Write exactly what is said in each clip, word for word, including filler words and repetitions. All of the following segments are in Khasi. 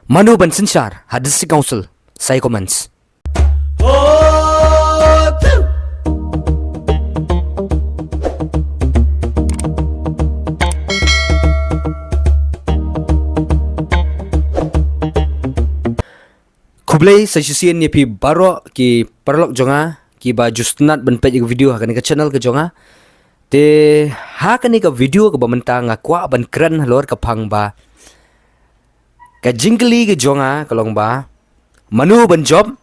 Mano ban synshar ha District Council? Sa ïa comments. Khublei sa shisien ïa phi baroh ki paralok jong nga kiba ju sngewtynnat ban peit ïa ka video ha kane ka channel ka jong nga. Te ha kane ka video kaba mynta nga kwah ban kren halor ka phang ba ka jingkylli ka jong nga ka long ba mano ban jop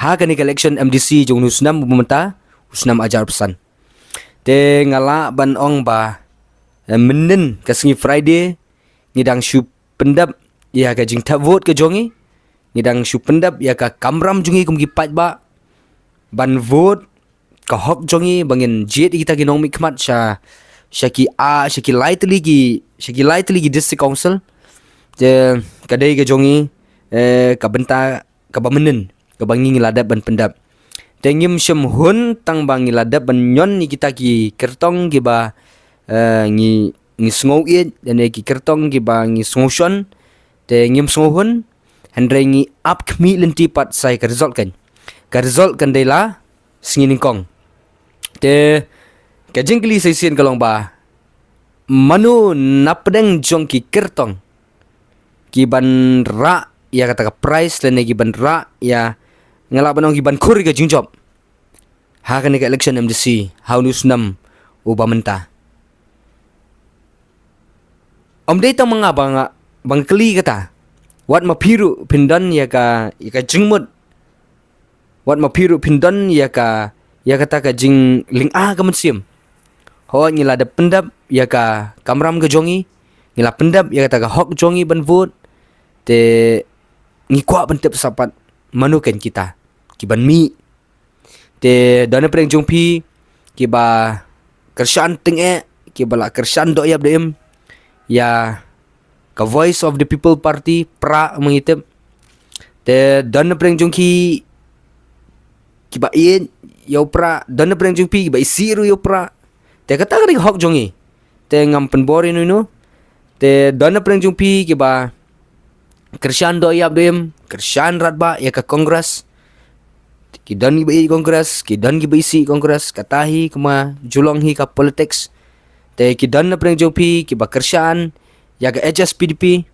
ha kane ka election M D C jong une u snem ba mynta, u snem ar hajar arphew san. Te nga lah ban ong ba, eh, mynnin ka sngi Friday ngi dang shu pyndep ïa ka jingthep vote ka jong ngi, ngi dang shu pyndep ïa ka kamram jong ngi kum ki paidbah ban vote, ka hok jong ngi ba ngin jied ïa kita ki nongmihkhmat sha, sha ki, ah, sha ki lai tylli ki, sha ki lai tylli ki District Council. Te ka dei ka jong ngi, eh, ka bynta kaba mynnin kaba ngi ngi la dep ban pyndep. Te ngim shym hun tang ba ngi la dep ban ñion ïa kita ki kyrtong kiba, eh, ngi, ngi sngew ïeit, lane ki kyrtong kiba ngi sngew shon. Te ngim sngew hun, hynrei ngi ap khmih lynti pat sa ïa ka result kan. Ka result kan dei la sngi nyngkong. Te ka jingkylli sa shisien ka long ba mano na pdeng jong ki kyrtong ki ban rah ïa kata ka prize lane ki ban rah ïa, nga lah ban ong ki ban khur ïa ka jingjop ha kane ka election M D C ha une u snem uba mynta. Ym dei tang ma nga ba nga, ba nga kylli kata. Wat ma phi ruh phin don ïa ka, ïa ka jingmut. Wat ma phi ruh phin don ïa ka, ïa kata ka jinglynga ka mynsiem. Hooid ngi la dep pyndep ïa ka kamram ka jong ngi, ngi la pyndep ïa kata ka hok jong ngi ban vote. Te ngi kwah ban tip sa pat mano kan kita ki ban mih. Te don na pdeng jong phi kiba kyrshan tyngeh, kiba la kyrshan doh ïap doh im ïa ka Voice of the People Party, pra ma ngi tip. Te don na pdeng jong ki kiba ïeit ïa u pra, don na pdeng jong phi kiba isih ruh ïa u pra. Te kata ka dei ka hok jong ngi. Te ngam pynbor ïa uno uno. Te don na pdeng jong phi kiba kyrshan doh ïap doh im, kyrshan radbah ïa ka Congress. Ki don kiba ïeit Congress, ki don kiba isih Congress, kata hi kaba ju long hi ka politics. Te ki don na pdeng jong phi kiba kyrshan ïa ka H S P D P.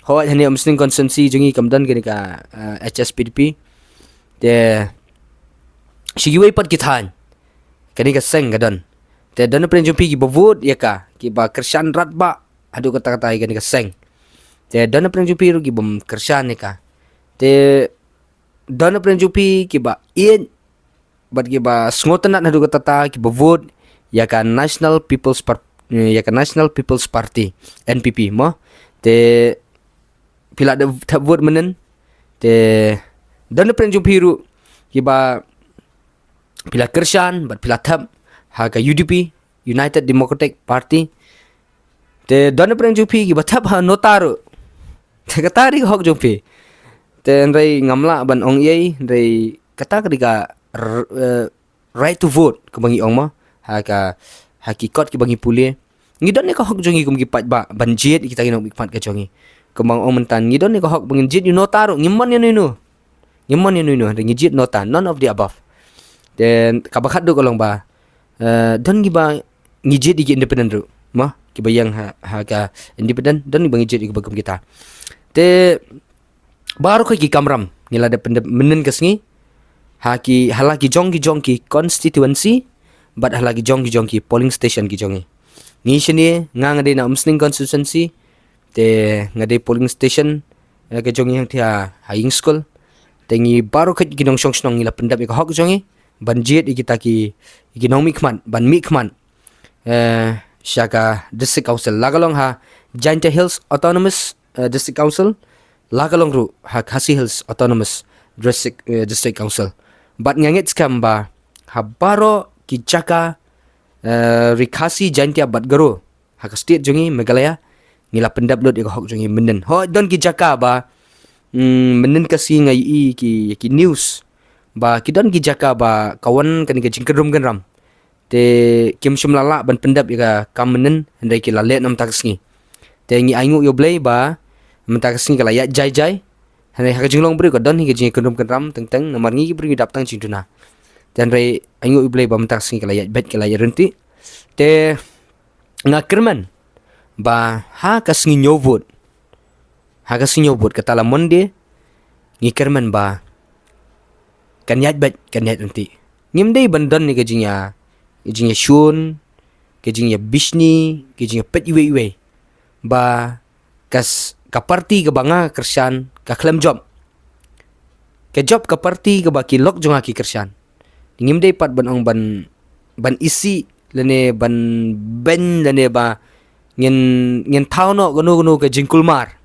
Hooid, hangne Umsning constituency jong ngi kam don kane ka, eh, H S P D P. Te sha kiwei pat ki thaiñ kane ka seng ka don. Te don na pdeng jong phi kiba vote ïa ka, kiba kyrshan radbah haduh katta katta ïa kane ka seng. Te don na pdeng jong phi ruh kibym kyrshan ïa ka. Te don na pdeng jong phi kiba ïeit bad kiba sngewtynnat haduh katta katta, kiba vote ïa ka National People's Par-, ïa ka National People's Party, N P P mo. Te phi la dep thep vote mynnin. Te don na pdeng jong phi ruh kiba phi la kyrshan bad phi la thep ha ka U D P, United Democratic Party. Te don na pdeng jong phi kiba thep ha NOTA ruh. Te kata ka dei ka hok jong phi. Te hynrei ngam lah ban ong ei, hynrei kata ka dei ka r-, eh, right to vote kaba ngi ong mo. Ha ka, ha ki kot kiba ngi pule. Ngi don ïa ka hok jong ngi kum ki paidbah ban jied ïa kita ki nongmihkhmat ka jong ngi. Kumba nga ong mynta, ngi don ïa ka hok ba ngin jied ïa u NOTA ruh, ngim mon ïa uno uno. Ngim mon ïa uno uno, hynrei ngi jied NOTA, none of the above. Te kaba khatduh ka long ba, eh, don kiba ngi jied ïa ki independent ruh mo, kiba ïeng ha, ha ka independent, don kiba ngi jied ïa kiba kum kita. Te baroh ki kamram ngi la dep pyndep mynnin ka sngi ha ki, ha la ki jong ki jong ki constituency bad ha la ki jong ki jong ki polling station ki jong ngi. Ngi shane, nga nga dei na Umsning constituency, te nga dei polling station, eh, ka jong ngi hangtei ha, ha Ïingskul. Te ngi baroh ki nongshong shnong ngi la pyndep ïa ka hok jong ngi ban jied ïa kita ki, ki nongmihkhmat ban mihkhmat, eh, sha ka District Council, la ka long ha Jaintia Hills Autonomous, eh, District Council, la ka long ruh ha Khasi Hills Autonomous District, eh, District Council. Bad nga ngeit skhem ba ha baroh ki jaka, eh, Ri Khasi, Jaintia bad Garo ha ka state jong ngi Meghalaya, ngi la pyndep lut ïa ka hok jong ngi mynnin. Hooid, don ki jaka ba, mm, mynnin ka sngi nga ïohi ki, ki news ba ki don ki jaka ba ka wan kane ka jingkynrum kynram. Te kim shym la lah ban pyndep ïa ka kam mynnin, hynrei ki la leh na mynta ka sngi. Te ngi ainguh ïa U Blei ba Mynta ka sngi ka la ïaid jai jai. Hynrei ha ka jinglong briew ka don hi ka jingïakynrum kynram teng teng, namar ngi ki briew ngi dap tang jingduna. Te hynrei ainguh ïa U Blei ba mynta ka sngi ka la ïaid beit, ka la ïaid ryntih. Te nga kyrmen ba ha ka sngi ñiew vote, ha ka sngi ñiew vote, kata la Monday, ngi kyrmen ba kan ïaid beit, kan ïaid ryntih. Ngim dei ban don ïa ka jingïa, ka jingïashun, ka jingïabishni, ka jingïapeit iwei iwei. Ba ka s-, ka parti kaba nga kyrshan ka khlem jop. Ka jop ka parti kaba ki lok jong nga ki kyrshan. Ngim dei pat ban ong ban, ban isih lane ban beiñ lane ba ngin, ngin thaw noh kano kano ka jingkulmar.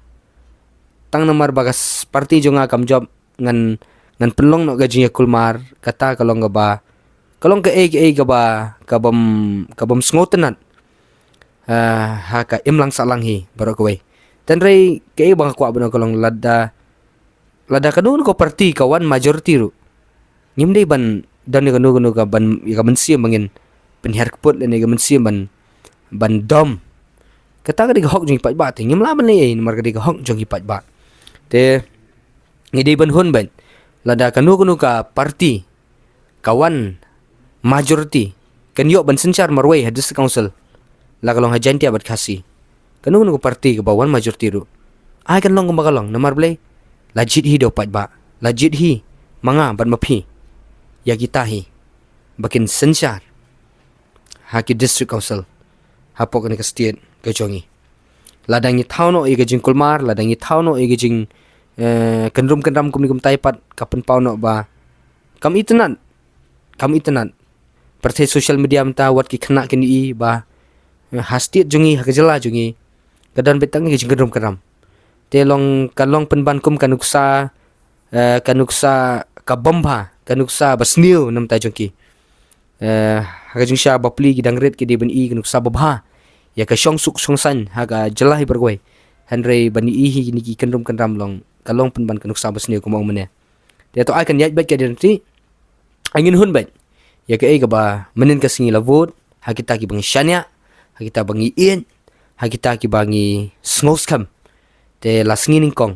Tang namar ba ka s-, parti jong nga kam jop, ngan, ngan pynlong noh ka jingïakulmar, kata ka long kaba, ka long kaei kaei kaba, kabym, kabym sngewtynnat. Ah, ha ka imlang sahlang hi baroh kawei. Te hynrei kaei ba nga kwah ban ong ka long lada, lada kano kano ka parti ka wan majority ruh, ngim dei ban don ïa kano kano ka ban, ïa ka mynsiem ba ngin pynhiar kput lane ïa ka mynsiem ban, ban dom. Kata ka dei ka hok jong ki paidbah, te ngim lah ban leh ei namar ka dei ka hok jong ki paidbah. Te ngi dei ban hun beit, lada kano kano ka parti ka wan majority, kan ïoh ban synshar marwei ha District Council, la ka long ha Jaintia bad Khasi. Kano kano ka parti kaba wan majority ruh, ai kan long kumba ka long, namar balei? La jied hi da u paidbah, la jied hi ma nga bad ma phi, ïa kita hi ba kin synshar ha ki District Council hapoh kane ka state ka jong ngi. Lada ngi thaw noh ïa ka jingkulmar, lada ngi thaw noh ïa ka jing, eh, kynrum kynram kumne kumtai pat, ka pynpaw noh ba kam itynnat, kam itynnat. Pyrthei social media mynta wat ki khynnah kin ïohi ba, eh, ha state jong ngi, ha ka jylla jong ngi, ka don beit tang ïa ka jingkynrum kynram. Te long, ka long pynban kum ka nuksa, eh, ka nuksa kabym bha, ka nuksa basniew na bynta jong ki. Eh, ha ka jingshisha bapli ki dang rit ki dei ban ïohi ka nuksa babha ïa ka shongsuk shongsaiñ ha ka jylla hi baroh kawei. Hynrei ban ïohi hi kine ki kynrum kynram long, ka long pynban ka nuksa basniew kumba ong mynne. Te to ai kan ïaid beit, ka dei ryntih. Ai ngin hun beit ïa kaei kaba mynnin ka sngi la vote, ha kita kiba ngi shaniah, ha kita ba ngi ïeit, ha kita kiba ngi sngewskhem. Te la sngi nyngkong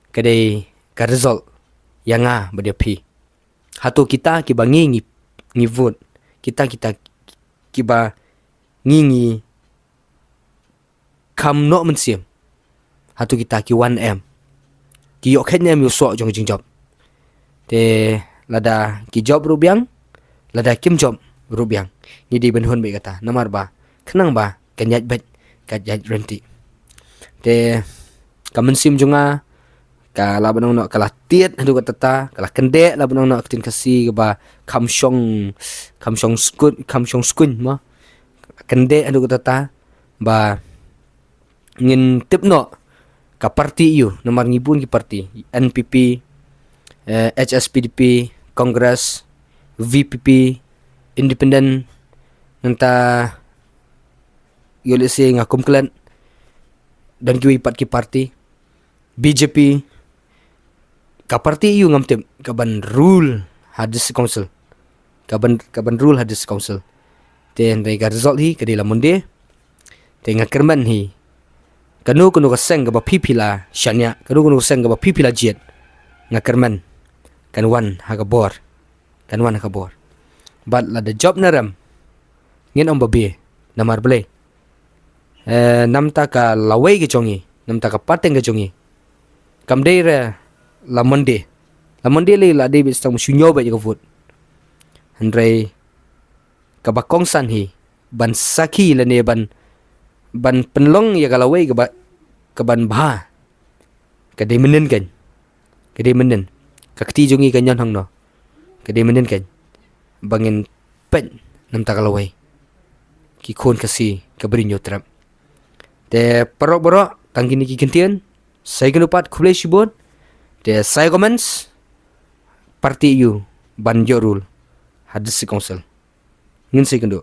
ka dei ka result ïa nga bad ïa phi. Hato kita kiba ngi, ngi, ngi vote, kita, kita kiba ngi, ngi kham noh mynsiem, hato kita ki wan em, ki ïoh khet ne em ïa u soh jong ka jingjop? Te lada ki jop ruh biang, lada kim jop ruh biang, ngi dei ban hun beit kata, namar ba khnang ba kan ïaid beit, kan ïaid ryntih. Te ka mynsiem jong nga ka lah ban ong noh ka la tied haduh katta, ka la kyndeh lah ban ong noh, ka ktien Khasi kaba kham shong, kham shong skut, kham shong skuin mo. Kyndeh haduh katta ba ngin tip noh ka parti aiu, namar ngi bun ki parti, N P P, eh, H S P D P, Congress, V P P, Independent, nangta ïoh lehse nga kum klet, don kiwei pat ki parti, B J P, ka parti aiu ngam tip, ka ban rule ha District Council, ka ban, ka ban rule ha District Council. Te hynrei ka result hi ka dei la Monday. Te nga kyrmen hi, kano kano ka seng kaba phi phi la shaniah, kano kano ka seng kaba phi phi la jied, nga kyrmen kan wan ha ka bor, kan wan ha ka bor. Bad lada jop ne rem, ngin ym babe, namar balei? Eh, na bynta ka lawei ka jong ngi, na bynta ka pateng ka jong ngi, kam dei re la Monday. La Monday lei la dei beit tang ba shu ñiew beit ïa ka vote. Hynrei kaba kongsan hi ban sakhi lane ban, ban pynlong ïa ka lawei kaba, kaban bha, ka dei mynnin keiñ, ka dei mynnin. Ka kti jong ngi ka ñion hangno, ka dei mynnin keiñ, ba ngin peit na bynta ka lawei, ki khun Khasi, ka Bri Hynñiewtrep. Te paralok baroh, tang kine ki kyntien, sa ïakynduh pat, khublei shibun. Te sa ïa comments, parti aiu ban ïoh rule ha District Council. Ngin sa ïakynduh.